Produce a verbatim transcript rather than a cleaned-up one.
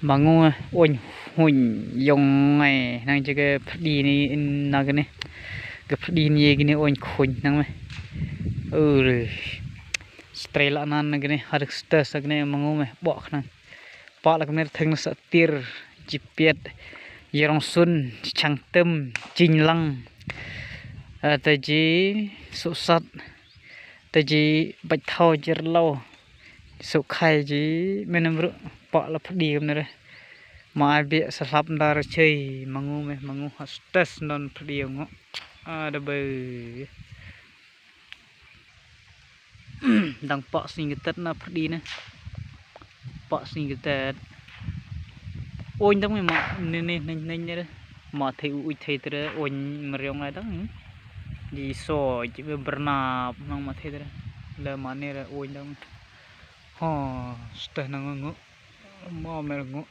Mangu, eh, oin huin yong ngai nang je ke pdi ni in na gini. Ke pdi ni gini oin khuin nang me. Ur. Strela nan na gini, hadik stes na gini mangu me bok nang. Pak lak mer theng sa tir, jipiat, yerong sun, changtem, jinglang. Ata ji, susat. Te ji bait thaw jir law. Suk khai ji menem ru pak la pdi kam nere. Ma ai bi sa hlap ndar chei mangu me mangu ha stes non pdi ngo. Ada be. Dang pak sing ketet na pdi ne. Pak sing ketet. Oin dang me ma ne ne ne ne ne. Ma thei u thei tere oin meriong ai dang. Di so ji be bernap nang ma thei tere. Le ma ne re oin dang. Ho steh nang ngu. Ma mer ngu.